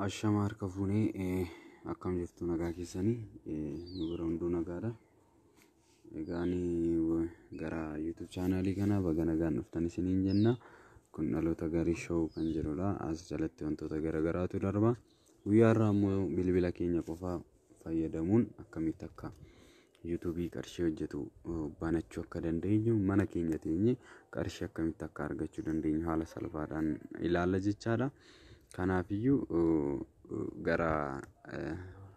Ashama harka fuunee akkam jirtu nagaa keessanii nu bira hunduu nagaadha. Egaa ani gara YouTube chaanaalii kanaa baga nagaan dhuftan isiniin jenna. Kun Dhaloota Gaarii Show kan jedhudha. As jalatti wantoota garaagaraatu darba. Guyyaa har'aa immoo bilbila keenya qofa fayyadamuun akkamitti akka YouTubeii qarshii hojjetu banachuu akka dandeenyu, mana keenya teenye qarshii akkamitti akka argachuu dandeenyu haala salphaadhaan ilaalla jechaadha. Kanaafiyyuu gara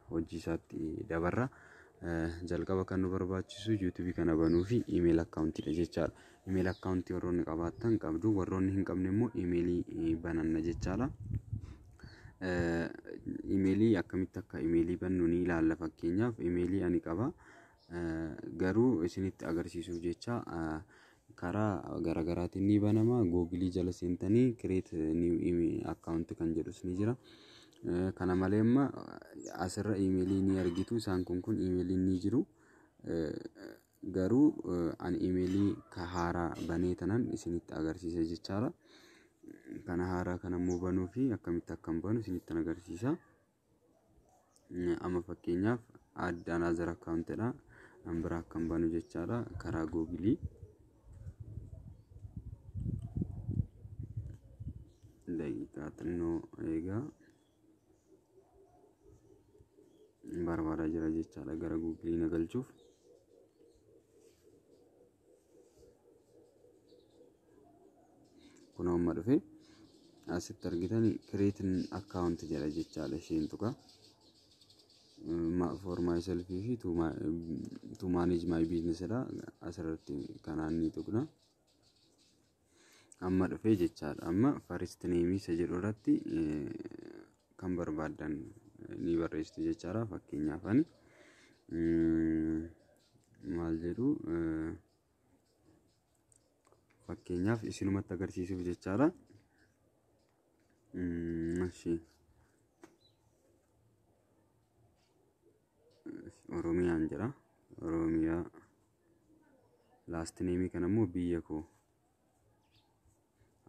hojii isaatti dabarra. Jalqaba kan nu barbaachisu YouTubeii kana banuu fi email akkaawuntiidha jechaadha. Email akkaawuntii warroonni qabaattan qabdu, warroonni hin qabne immoo imeelii bananna jechaadha. Imeelii akkamitti akka imeelii bannu ni ilaalla. Fakkeenyaaf imeelii ani qaba. Garuu isinitti agarsiisuuf jecha karaa garaagaraatiin ni banama. Googilii jala seentanii create new account kan jedhus ni jira. Kana malee amma asirra imeelii ni argitu. Isaan kun imeeliin ni jiru. Garuu ani imeelii ka haaraa banee tanan isinitti agarsiisa jechaadha. Kana haaraa kana immoo banuu fi akkamitti akkan banu isinitti agarsiisa. Amma fakkeenyaaf add another account dha. An biraa akkan banu jechaadha karaa googilii. Daqiiqaa xinnoo eegaa barbaadaa jira jechaadha gara googilii na galchuuf. Kun amma dhufe asitti argitanii create account jedha jechaadha isheen tuqa. For myself fi to manage my business dha. Asirratti kanaan ni tuqna. Amma dhufee jechaadha. Amma first name isa jedhu irratti kan barbaaddan ni barreessitu jechaadha. Fakkeenyaaf ani maal jedhu, fakkeenyaaf isinumatti agarsiisuuf jechaadha. Eshi Oromiyaan jedha. Oromiyaa, last name kana immoo biyya koo,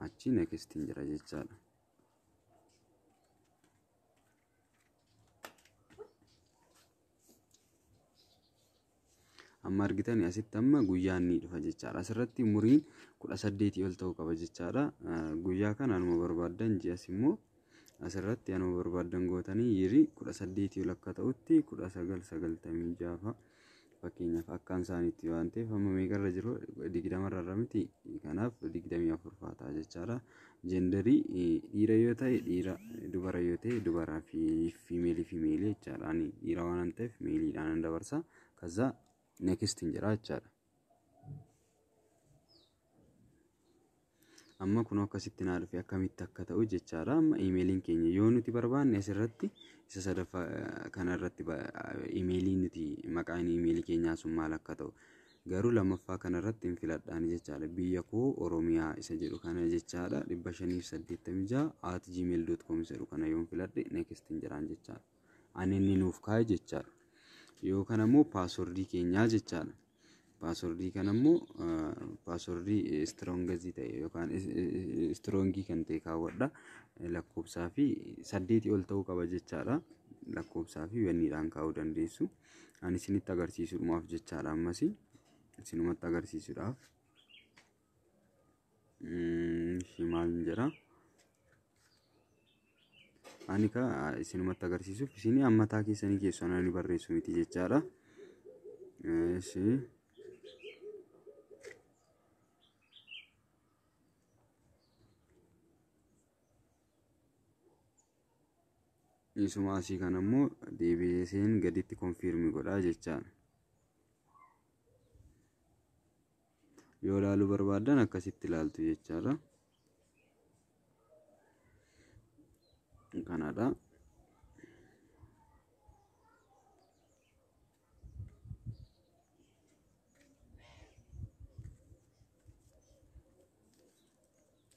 achi nextiin jira jechaadha. Amma argitani asitti amma guyyaan ni dhufa jechaadha. Asirratti umuriin 18 ol ta'uu qaba jechaadha. Guyyaa kana anuma barbaaddan, ji'as immoo asirratti anuma barbaaddan gootanii, yerii 18 ol akka ta'utti 1996 fakkeenyaaf akkaan isaaniitti waan ta'eef, amma meeqarra jiru? 20rra miti, kanaaf 24 fa'aa ta'a jechaadha. Genderii dhiira yoo ta'e dhiira, dubara yoo ta'e dubaraa fi femaleii femaleii jechaadha. Ani dhiira waan ta'eef maleiidhaan dabarsa. Kaza next hin jedha jechaadha. Amma kun akkasitti naa dhufe akkamitti akka ta'u jechaadha. Amma imeeliin keenya yoo nuti barbaanne asirratti isa sadaffaa kanarratti imeelii nuti maqaan imeelii keenyaa sun maal akka ta'u, garuu lammaffaa kanarratti hin filadhaan jechaadha. Biyya koo Oromiyaa isa jedhu kana jechaadha. 586@gmail.com isa jedhu kana yoon filadhe next hin jedhaan jechaadha. Ani inni nuuf kaa'e jechaadha. Yoo kana immoo passwordii keenyaa jechaadha. Passwordii kana immoo passwordii strongezii ta'e yookaan strongii kan ta'e kaawwadha. Lakkoofsaa fi 8 ol ta'uu qaba jechaadha. Lakkoofsaa fi wanniidhaan kaa'uu dandeessu. Ani isinitti agarsiisuudhaaf jechaadha, ammas isinumatti agarsiisuudhaaf. Maal jedha? Ani ka isinumatti agarsiisuuf, isin ammataa keessanii keessoo ani barreessu miti jechaadha. Ishii. Isuma asii kana immoo deebiseen gaditti confirm godhaa jechaadha. Yoo ilaaluu barbaaddan akkasitti ilaaltu jechaadha. Kanadha.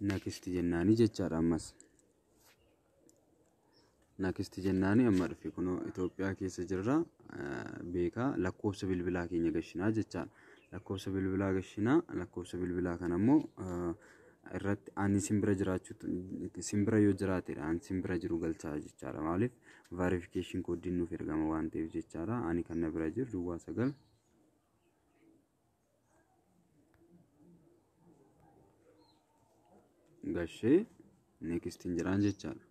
Next jennaanii jechaadha ammas. Next jennaanii amma dhufe, kunoo Itoophiyaa keessa jirra beekaa, lakkoofsa bilbilaa keenya gashinaa jechaadha. Lakkoofsa bilbilaa gashinaa, lakkoofsa bilbilaa kana immoo Irratti ani simbira jiraachuu, simbira yoo jiraatedha, ani simbira jiru galchaa jechaadha. Maaliif? Verification koodiin nuuf ergama waan ta'eef jechaadha. Ani kan na bira jiru 09 gashee nextiin jiraan jechaadha.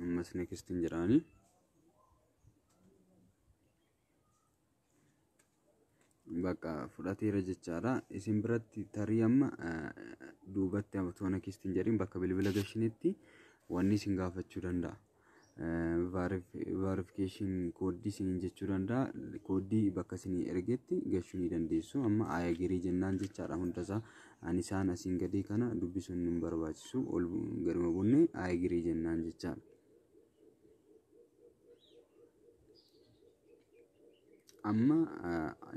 Ammas nextiin jiraanii. Bakka fudhateera jechaadha. Isin biratti tarii amma duubatti otoo nextiin jedhin bakka bilbila gashinitti wanni isin gaafachuu danda'a. Verification kooddii isiniin jechuu danda'a. Kooddii bakka isinii ergetti gashuu ni dandeessu. Amma I agree jennaan jechaadha hundasaa. Ani isaan asiin gadii kana dubbisuun hin barbaachisu. Ol gaduma bunne I agree jennaan jechaadha. Amma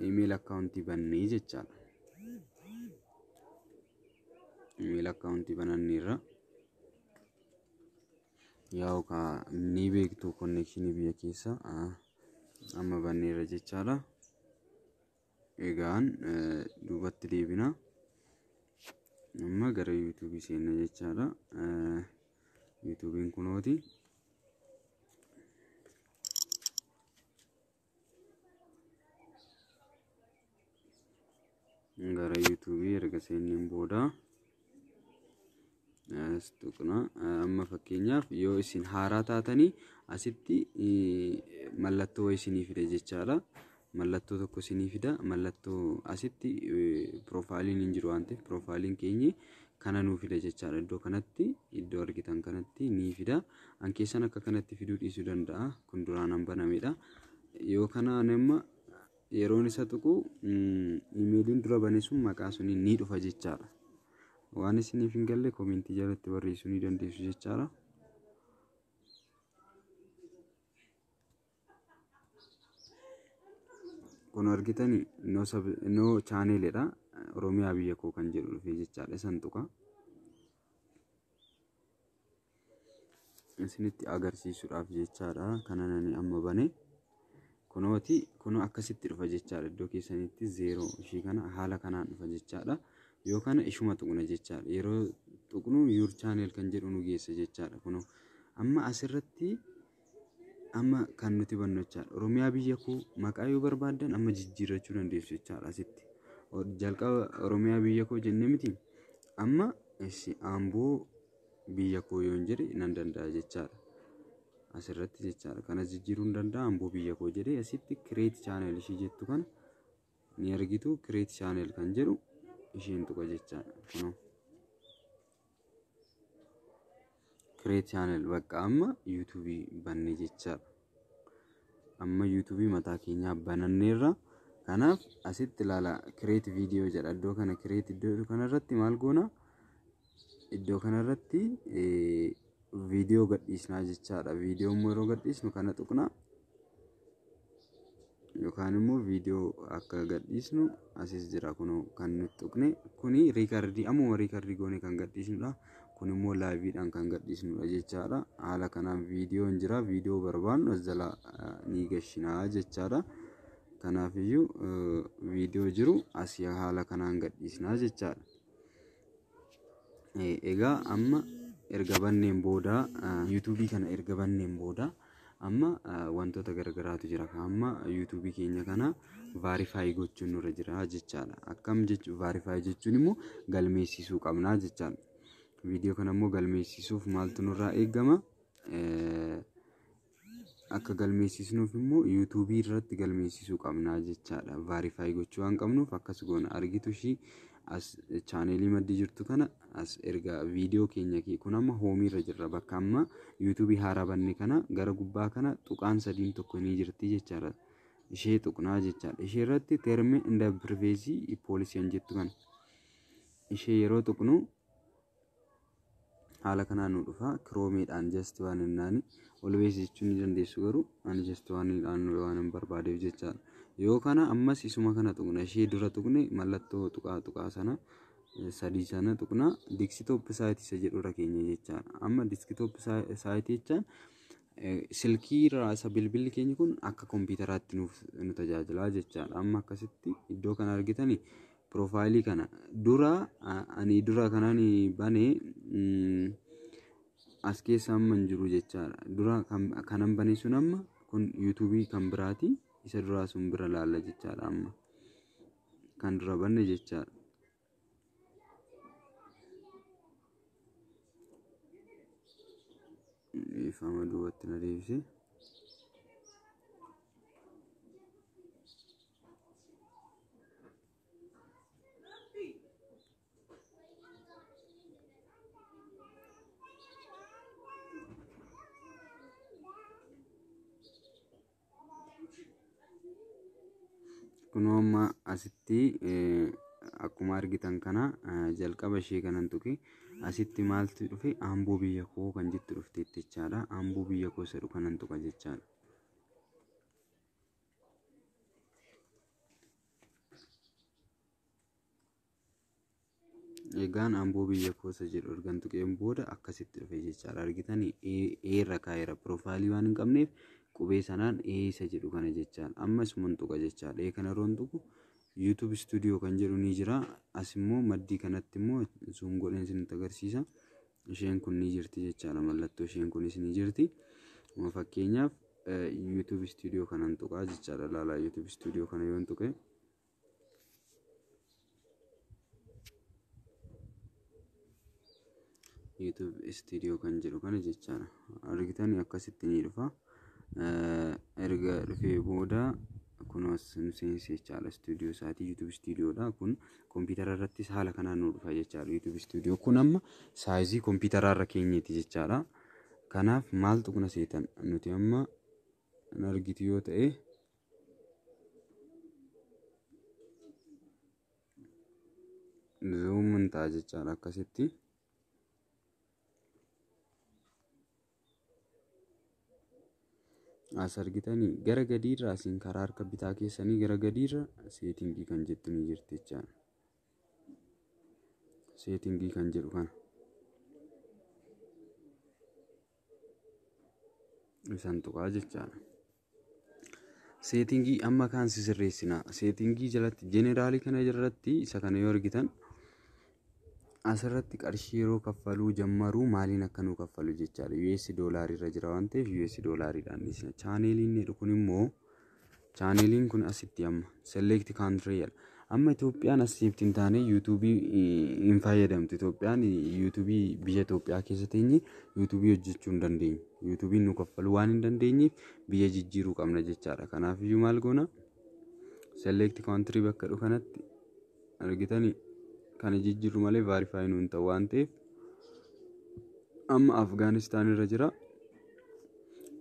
email akkaawuntii bannee jechaadha. Email akkaawuntii bananneerra. Yaa'u ni beektu, konnekshinii biyya keessa amma banneerra jechaadha. Egaan duubatti deebina. Amma gara yuutuubii seenna jechaadha. Yuutuubiin kunooti. Gara yuutuubii erga seenneen booda as tuqna. Amma fakkeenyaaf yoo isin haaraa taatanii asitti mallattoo wayii isinii fida jechaadha. Mallattoo tokko isinii fida. Mallattoo asitti piroofaayiliin hin jiru waan ta'eef piroofaayiliin keenya kana nuu fida jechaadha. Iddoo kanatti, iddoo argitan kanatti ni fida. An keessan akka kanatti fiduu dhiisuu danda'a. Kun duraan an banamedha. Yoo kana amma yeroon isa tuqu imeeliin dura bane sun maqaa suniin ni dhufa jechaadha. Waan isiniif hin galle koomentii jalatti barreessuu ni dandeessu jechaadha. Kun argitanii no chaaneeledha. Oromiyaa biyya koo kan jedhu dhufee jechaadha. Isan tuqa. Isinitti agarsiisuudhaaf jechaadha. Kana nani amma bane. Kunooti, kunoo akkasitti dhufa jechaadha. Iddoo keessanitti zeeroo ishii kana haala kanaan dhufa jechaadha. Yoo kana ishuma tuqna jechaadha. Yeroo tuqnu your channel kan jedhu nu geessa jechaadha. Kunoo amma asirratti amma kan nuti bannu jechaadha. Oromiyaa biyya koo maqaa yoo barbaaddan amma jijjiirrachuu dandeessu jechaadha asitti. Jalqaba Oromiyaa biyya koo jennee miti. Amma Amboo biyya koo yoon jedhe nan danda'a jechaadha. Asirratti jechaadha. Kanas jijjiiruu hin danda'a, Amboo biyya koo jedhee asitti create channel ishii jettu kana ni argitu, create channel kan jedhu isheen tuqa jechaadha. Kunoo. Create channel, bakka amma yuutuubii banne jechaadha. Amma yuutuubii mataa keenyaa bananneerra. Kanaaf asitti ilaala, create video jedha. Iddoo kana create, iddoo kanarratti maal goona? Iddoo kanarratti viidiyoo gadhiisnaa jechaadha. Viidiyoo immoo yeroo gadhiisnu kana tuqna. Yookaan immoo viidiyoo akka gadhiisnu asis jira, kunoo kan nuti tuqne kuni riikardii, ammuma riikardii goone kan gadhiisnudha. Kun immoo laayiviidhaan kan gadhiisnudha jechaadha. Haala kanaan viidiyoon jira, viidiyoo barbaannu as jala ni gashinaa jechaadha. Kanaafiyyuu viidiyoo jiru asii haala kanaan gadhiisnaa jechaadha. Egaa amma erga banneen booda, yuutuubii kana erga banneen booda, amma wantoota garagaraatu jira. Amma yuutuubii keenya kana verify gochuun nurra jira jechaadha. Akkam jechuun? Verify jechuun immoo galmeessisuu qabnaa jechaadha. Viidiyoo kana immoo galmeessisuuf maaltu nurraa eegama? Akka galmeessisnuuf immoo yuutuubii irratti galmeessisuu qabnaa jechaadha. Verify gochuu waan qabnuuf akkas goona. Argitu, ishii as chaaneelii maddii jirtu kana as erga viidiyoo keenya kun amma hoomiirra jirra, bakka amma yuutuubii haaraa banne kana gara gubbaa kana tuqaan sadiin tokko ni jirti jechaadha. Ishee tuqnaa jechaadha. Ishee irratti term and privacy policy jettu kana ishee yeroo tuqnu haala kanaan nu dhufa. Kiroomiidhaan just waan innaani always jechuu ni dandeessu, garuu ani just waan waan hin barbaadeef jechaadha. Yoo kana ammas isuma kana tuqna, ishee dura tuqne, mallattoo tuqaa tuqaa sana sadii sana tuqna, desktop site isa jedhu irra keenya jechaadha. Amma desktop site jechaan Silkii irraa isa bilbilli keenya kun akka kompiitaraatti nuuf nu tajaajila jechaadha. Amma akkasitti iddoo kana argitanii, profile kana dura ani dura kanaan banee as keessa amma hin jiru jechaadha. Dura kanan bane sun amma kun YouTube kan biraati. Isa duraa sun bira laalla jechaadha, amma kan dura banne jechaadha. Ifama duubatti na deebise. Kunoo amma asitti akkuma argitan kana jalqaba ishee kanan tuqe, asitti maaltu dhufe? Amboo Biyya Koo kan jettu dhufteetti jechaadha. Amboo Biyya Koo jedhu kanan tuqa jechaadha. Egaan Amboo Biyya Koo isa jedhu ergan tuqeen booda akkasitti dhufe jechaadha. Argitanii, eerra kaa'eera, profile waan hin qabneef qubee sanaan ee isa jedhu kana jechaadha. Amma isuman tuqa jechaadha. Ee kana yeroon tuqu YouTube Studio kan jedhu ni jira. As immoo maddii kanatti immoo zoom godheen isinitti agarsiisa. Isheen kun ni jirti jechaadha. Mallattoo isheen kunis ni jirti. Fakkeenyaaf YouTube Studio kanan tuqaa jechaadha. Laalaa, YouTube Studio kana yoon tuqe, YouTube Studio kan jedhu kana jechaadha. Argitanii, akkasitti ni dhufa. Erga dhufee booda kunuus nu seensi jechaadha. Studio isaatii YouTube Studiodha. Kun kompiitara irrattis haala kanaan nu dhufa jechaadha. YouTube Studio kun amma size kompiitara irra keenyeeti jechaadha. Kanaaf maal tuqna seetan? Nuti amma hin argitu yoo ta'e, zoom ta'a jechaadha akkasitti. As argitanii, gara gadiirra asiin karaa harka bitaa keessanii gara gadiirra setting kan jettu ni jirti jechaadha. Setting kan jedhu kana. Isaan tuqaa jechaadha. Setting amma kaan sirreessina. Setting jalatti general kana jalatti isa kana yoo argitan, asirratti qarshii yeroo kaffaluu jammaruu maaliin akka nu kaffalu jechaadha. US doolaarii irra jira waan ta'eef US doolaariidhaan dhiisna. Channeliin jedhu kun immoo, channeliin kun asitti amma select country jedha. Amma Itoophiyaan asitti hin taane YouTube hin fayyadamtu. Itoophiyaan YouTube, biyya Itoophiyaa keessa teenye YouTube hojjechuu hin dandeenyu. YouTubeiin nu kaffaluu waan hin dandeenyeef biyya jijjiiruu qabna jechaadha. Kanaafiyyuu maal goona? Select country bakka dhufu kanatti argitanii, kana jijjiirru malee verify nu hin ta'u waan ta'eef, amma Afgaanistaan irra jira.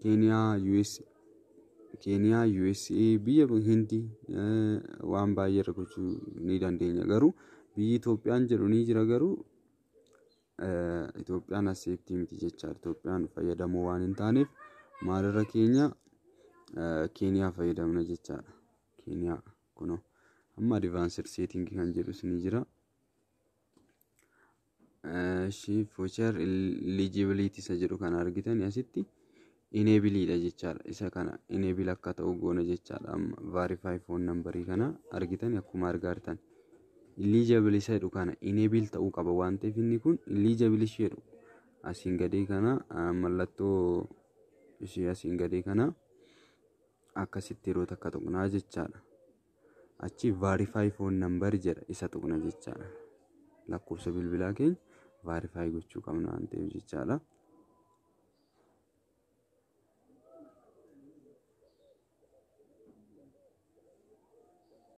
Keeniyaa, US, Keeniyaa, USA, biyya Hindii waan baay'ee irra gochuu ni dandeenya. Garuu biyyi Itoophiyaan jedhu ni jira, garuu Itoophiyaan accept miti jechaadha. Itoophiyaan fayyadamoo waan hin taaneef maalirra keenya? Keeniyaa fayyadamna jechaadha. Keeniyaa kunoo. Amma advanced setting kan jedhus ni jira. Ishii feature eligibility isa jedhu kana argitan, asitti enableidha jechaadha. Isa kana enable akka ta'u goona jechaadha. Amma verify phone number kana argitan, akkuma argaa jirtan. Eligible isa jedhu kana enable ta'uu qaba waan ta'eef, inni kun eligible ishee jedhu asiin gadee kana, mallattoo ishee asiin gadee kana akkasitti yeroo takka tuqnaa jechaadha. Achi verify phone number jedha, isa tuqna jechaadha. Lakkoofsa bilbilaa keenya verify gochuu qabna waan ta'eef jechaadha.